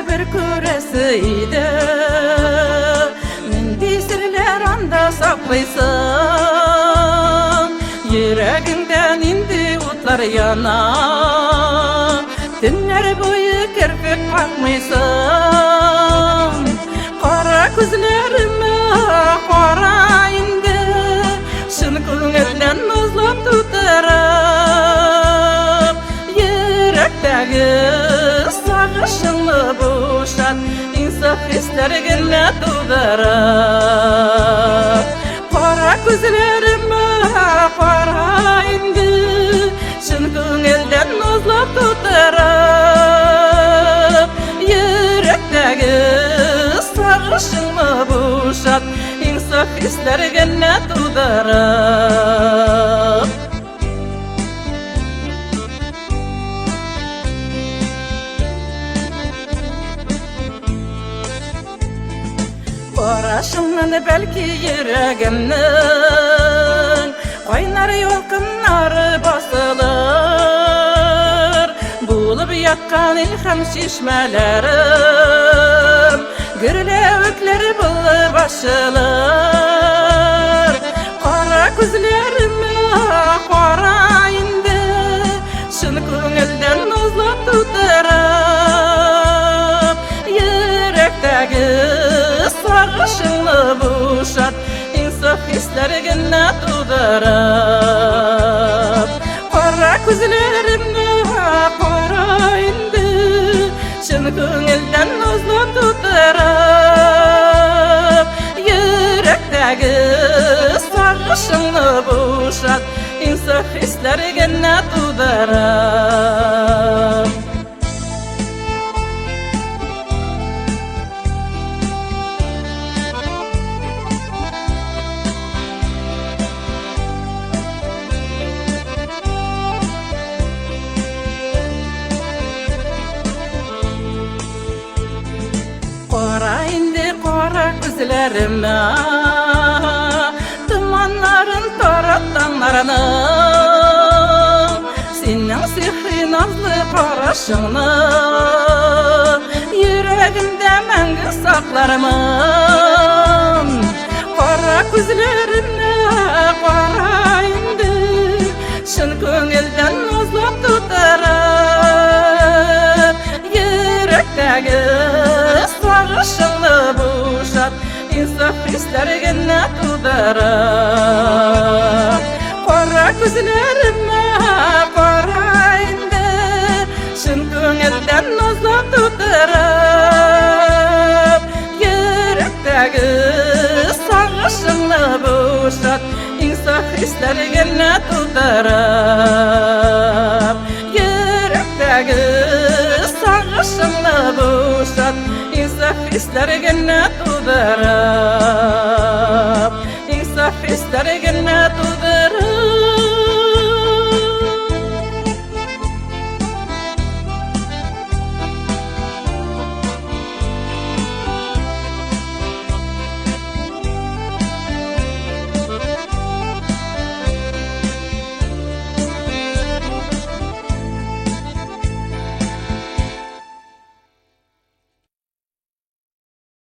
бер күрәсе иде. Нинди серләр анда саклыйсың? Йөрәгеңдә нинди утлар яна? Төннәр буе керфек какмыйсың. Кара күзләремә кара инде, чын күңелдән назлап тутырып, йөрәктәге сагышыңны бушат, иң саф хисләр генә тудырып. Кара күзләремә кара инде, чын күңелдән назлап тутырып, йөрәктәге сагышыңны бушат, иң саф хисләр генә тудырып. Карашыңнан бәлки йөрәгемнең кайнар ялкыннары басылыр. Булып яткан илһам чишмәләрем гөрләвекләр булып ачылыр. Кара күзләремә кара инде, чын күңелдән назлап тутырып, йөрәктәге сагышыңны бушат, иң саф хисләр генә тудырып. Кара күзләремә кара инде, чын күңелдән назлап тутырып, йөрәктәге сагышыңны бушат, иң саф хисләр генә тудырып. Кара инде кара күзләремә, томаннарын тарат таңнарның. Синең сихри назлы карашыңны йөрәгемдә мәңге саклармын. Кара күзләремә кара инде, чын күңелдән назлап тутырып, йөрәктәге сагышыңны бушат, иң саф хисләр генә тудырып. Кара күзләремә кара инде, чын күңелдән назлап тутырып, йөрәктәге сагышыңны бушат, иң саф хисләр генә тудырып. Йөрәктәге сагышыңны бушат, иң саф хисләр генә тудырып. Иң саф хисләр.